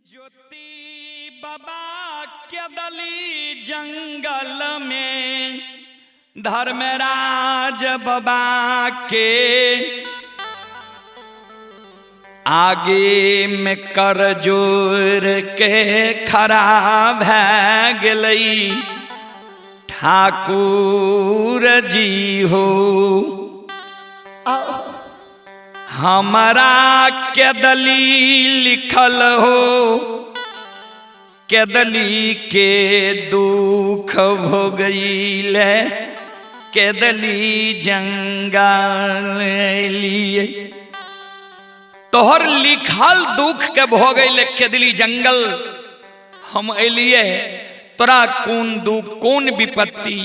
ज्योति बाबा के दली जंगल में धर्मराज बाबा के आगे में कर जोर के खड़ा भै गेलै ठाकुर जी हो। हमारा केदली लिखल हो केदली के दुख भोगैले केदली जंगल लिए। तोहर लिखल दुख के भोगैले केदली जंगल हम एलिए। तोरा कौन दुख कौन विपत्ति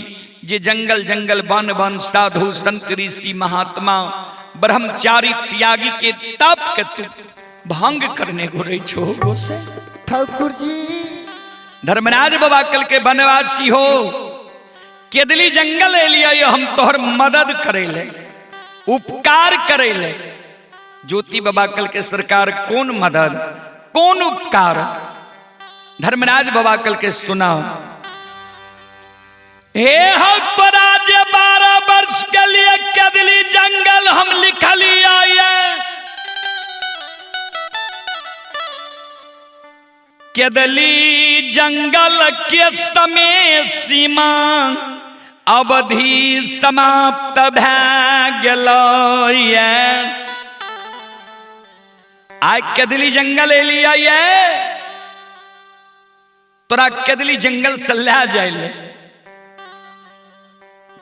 जे जंगल जंगल वन वन साधु संत ऋषि महात्मा ब्रह्मचारी त्यागी के तप के तू भंग करने घुरे छो। ठाकुर जी धर्मराज बाबा कल के वनवासी हो केदली जंगल एलिए हम तोहर मदद करे ले उपकार करे ले। ज्योति बाबा कल के सरकार कौन मदद कौन उपकार। धर्मराज बाबा कल के सुना हे हो तोरा जे 12 वर्ष के लिए केदली जंगल हम लिखलिया केदली जंगल के समय सीमा अवधि समाप्त भै गेलै। आइ केदली जंगल एलियै तोरा केदली जंगल से लए जाय ले।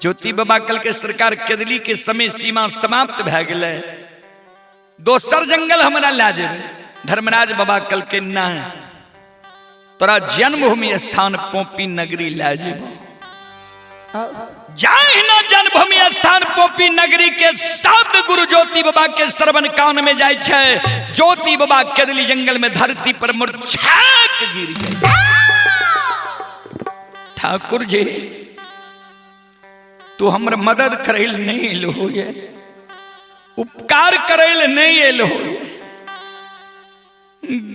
ज्योति बाबा कल के सरकार केदली के समय सीमा समाप्त भै गेलै दोसर जंगल हमरा लए जेबै। धर्मराज बाबा कल के ना तोरा जन्मभूमि स्थान पोपी नगरी लए जेबो। जाहि जन्मभूमि स्थान पोपी नगरी के सात गुरु ज्योति बाबा के श्रवण कान में जाय छै। ज्योति बाबा केदली जंगल में धरती पर मूर्छा के गिर गए। ठाकुर जी तू हमर मदद करे नहीं एलो हो, उपकार करे नहीं एलो हो।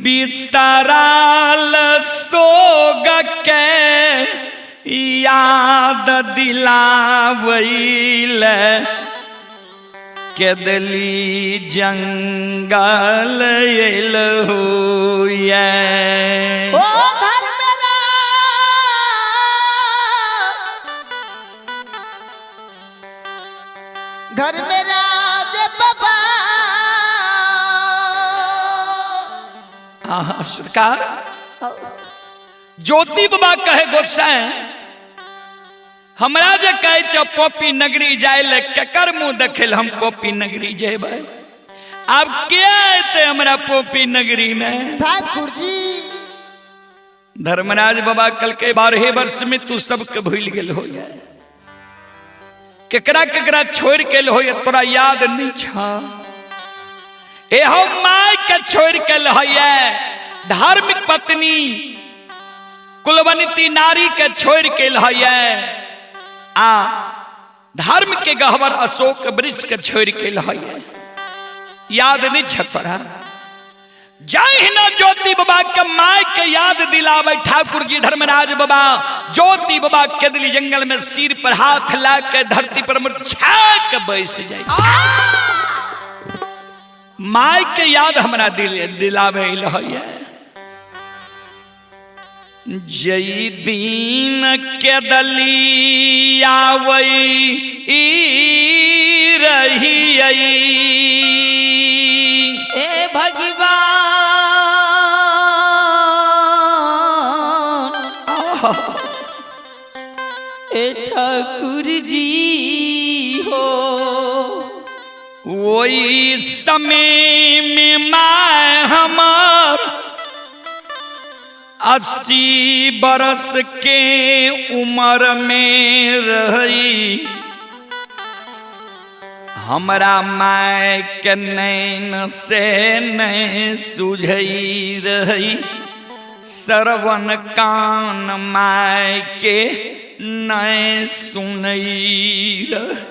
बिसराल सोग के याद दिलावैल केदली जंगल एलो। ओ धर्मराज धर्मराज बाबा आहा सरकार ज्योति बाबा कहे गोसाई हमरा जे कहे छौ पोपी नगरी जाय ले केकर मुंह देखे हम पोपी नगरी जेबै। आब के अयतै हमरा पोपी नगरी में। ठाकुर जी धर्मराज बाबा कल के 12 वर्ष में तू सबके भूल गेल हो, केकरा केकरा छोड़ के हो तोरा याद नहीं छा। ए हो my के छोड़ के होइए धार्मिक पत्नी कुलवंती नारी के छोड़ के होइए आ धर्म के गहवर अशोक वृक्ष के छोड़ के होइए याद नहीं छ तोरा। जहिना ज्योति बाबा के my के याद दिलावे ठाकुर जी धर्मराज बाबा ज्योति बाबा केदली जंगल में सिर पर हाथ ला के धरती पर मूर्छा के बैस जाए। My के याद हमरा दिलावे होइए। जई दिन केदली आवई रही ए भगवान ए ठाकुर जी हो। वही समय में my हमार 80 बरस के उम्र में रही। हमरा my के नैन से नहीं सुझई रही श्रवण कान my के नहीं सुनई रही।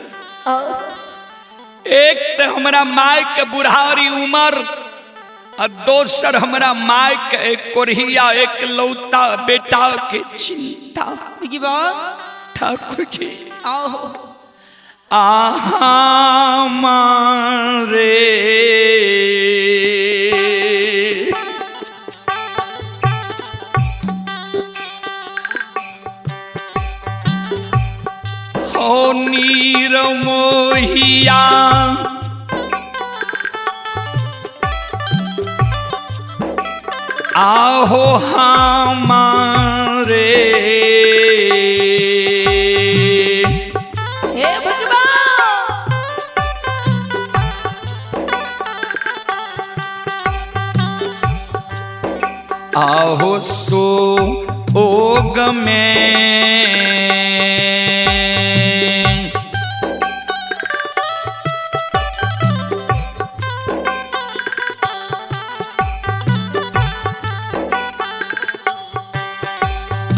एक तो हमरा my के बुढ़ारी उम्र आ दोसर हमरा माय के एक कोढ़िया एक लौता बेटा के चिंता। भगवान ठाकुर जी आओ आहा मारे हो नीर मोहिया आहो हमारे हे भगवान आहो सो ओग में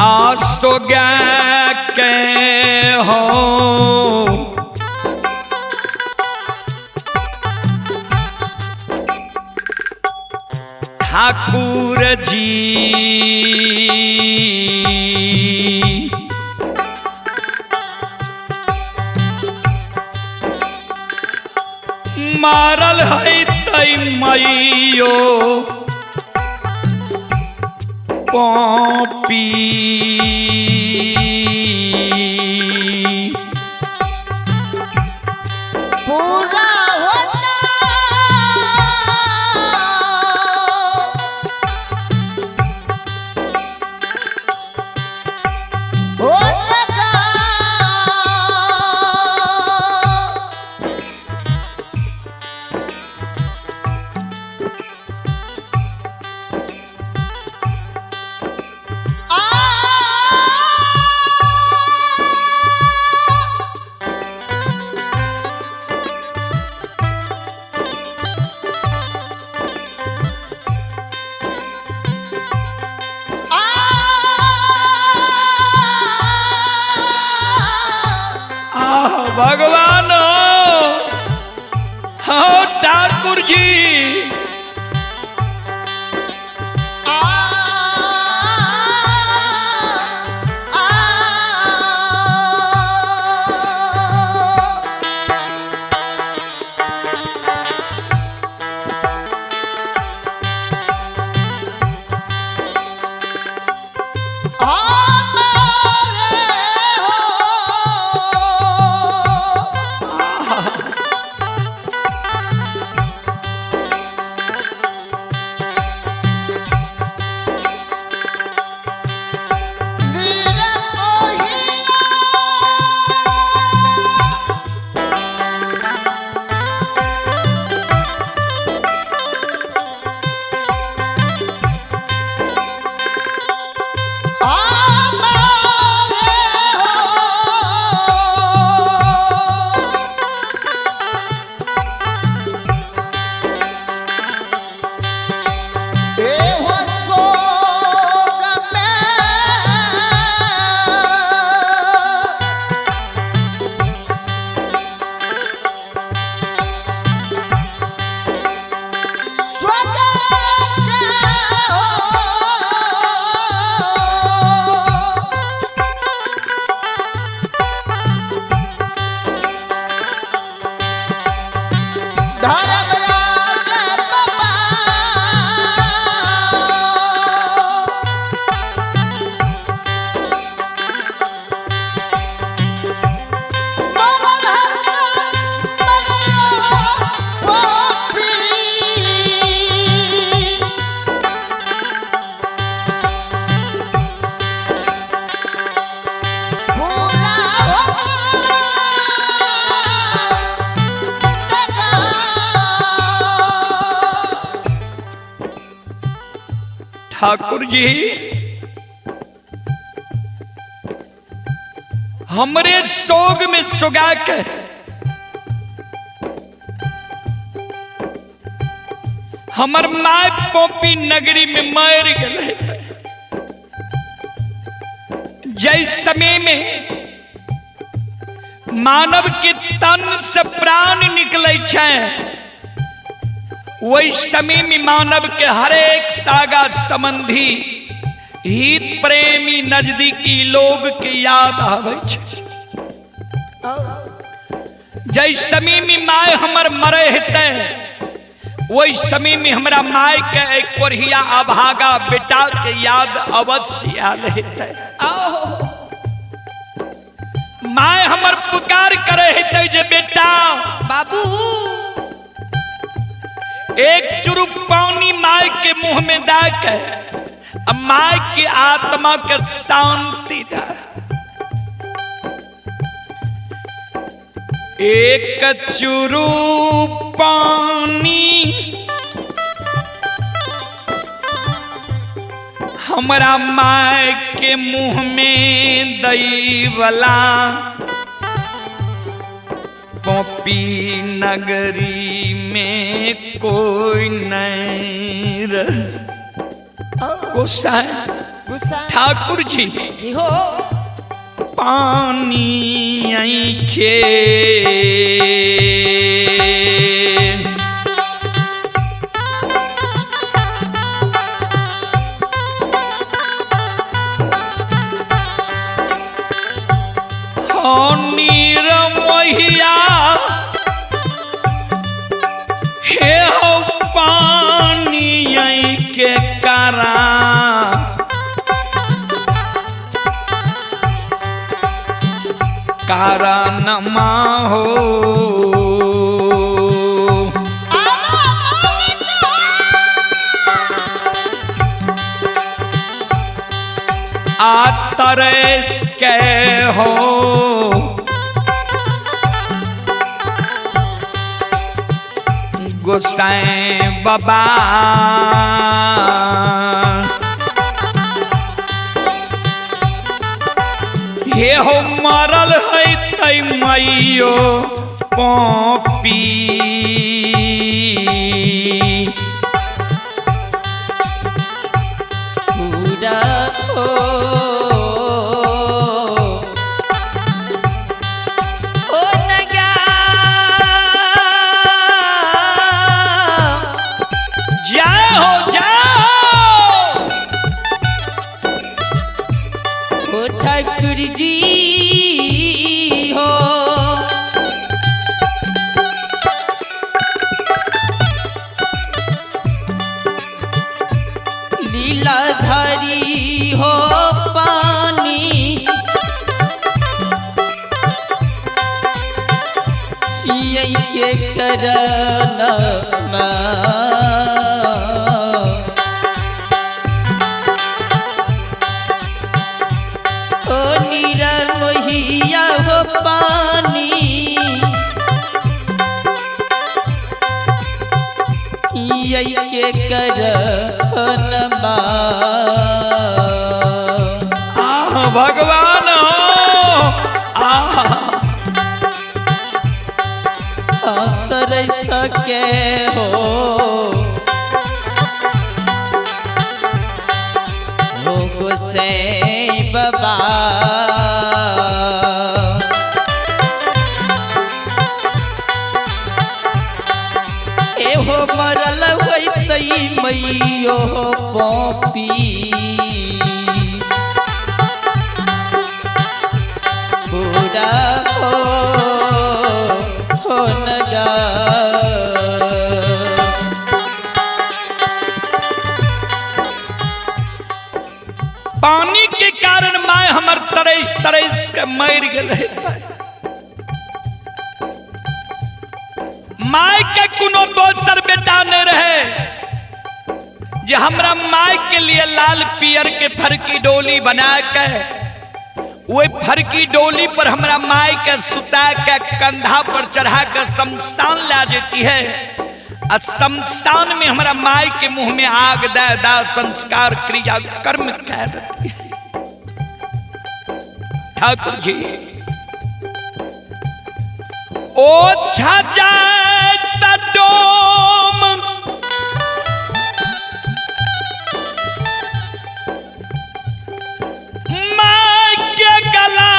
आज तो गया के हो ठाकुर जी मारल है तै मैयो पॉपी। पूरा होता होता। आह भगवान हो ठाकुर जी धर्मराज बाबा। ठाकुर जी हमरे सोग में सुगा के हमर my poppy नगरी में मर गए। जै समय में मानव के तन से प्राण निकले छै वही समय में मानव के हरेक सागा संबंधी हित प्रेमी नजदीकी लोग के याद आवे छै। जै समय में my हमर मरे हेतै वही समय में हमरा my के एक कोढ़िया अभागा बेटा के याद अवश्य आयल हेतै। My हमर पुकार करे हेतै जे बेटा बाबू एक चुरुक पानी my के मुंह में दा के my के आत्मा के शांति दा। एक चुरू पानी हमरा my के मुंह में दई वाला पॉपी नगरी में कोई नहीं रह। गोसाई ठाकुर जी जी हो पानी आँखे हो नीर मोहिया हे हो पानी आँखे करा कारण माँ हो। आ तरस के हो गोसाई बाबा हे हो मरल है तै मैयो पॉपी पूरा हो ओ नगा जय हो जय हो। ओ ठाकुर जी हो लीलाधारी हो पानी ये करना ओ निरमोहिया हो पानी ये के करनमा आह भगवान हो आह तर सके हो हो गोसाई बाबा एहो मरल होइतै मैयो पपी पूरा हो हो नगा पानी के कारण my हमर तरस तरस के मर गेल। My के कोनो दोसर बेटा नहीं रहे जे हमरा my के लिए लाल पियर के फरकी डोली बना के वही फरकी डोली पर हमरा my के सुता के कंधा पर चढ़ा के शमशान ला देती है आ शमशान में हमरा my के मुंह में आग दे दा संस्कार क्रिया कर्म कह देती है। ठाकुर जी ओ छा जाए त डोम my के गला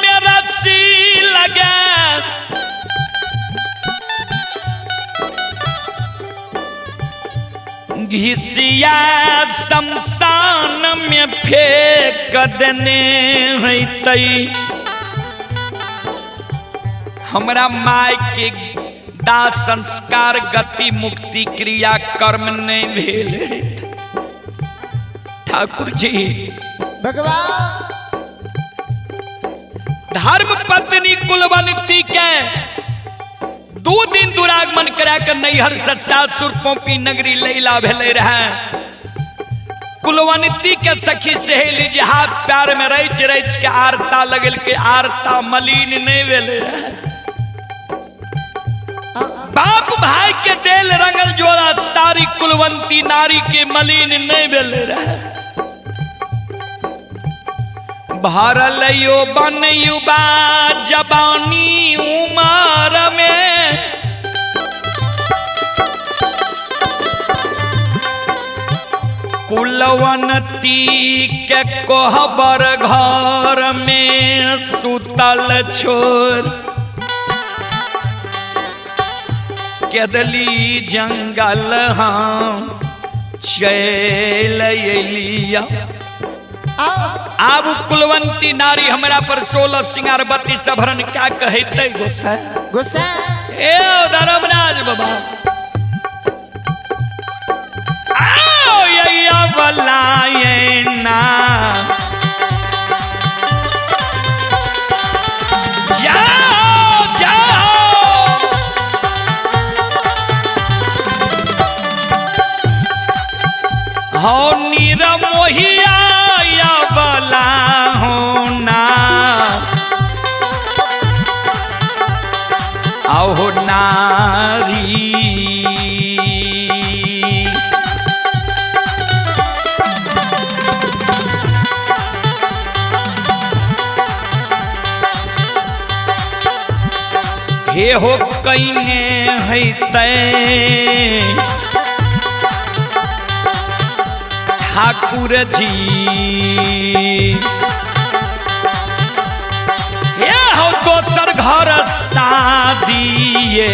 में रस्सी लगे घिसिया शमशान में फेंक देने हैतै। हमरा माय के दाह संस्कार गति मुक्ति क्रिया कर्म नहीं भेल हैतै। ठाकुर जी भगवान धर्म पत्नी कुलवंती के 2 दिन दुरागमन करा के नैहर से सासुर पोपी नगरी लैला भेले रहे। कुलवंती के सखी सहेली जे हाथ प्यार में रच रच के आरता लगल के आरता मलिन नहीं भेले रहे। बाप भाई के देल रंगल जोड़ा सारी कुलवंती नारी के मलिन नहीं भेले रहे। भरल यो बन युवा जवानी उमर में कुलवंती के कोहबर घर में सुतल छोर केदली जंगल हम चल अलिया। आब कुलवंती नारी हमरा पर 16 सिंगार 32 आभरण क्या कहते गोसाई गुस्सा ए धर्मराज बाबा आओ यैया बलाए ना जाओ जाओ हो निरमोहिया या बला हो ना आओ नारी हे हो कईने हैतै ठाकुर जी हे हो दोसर घर शादिए।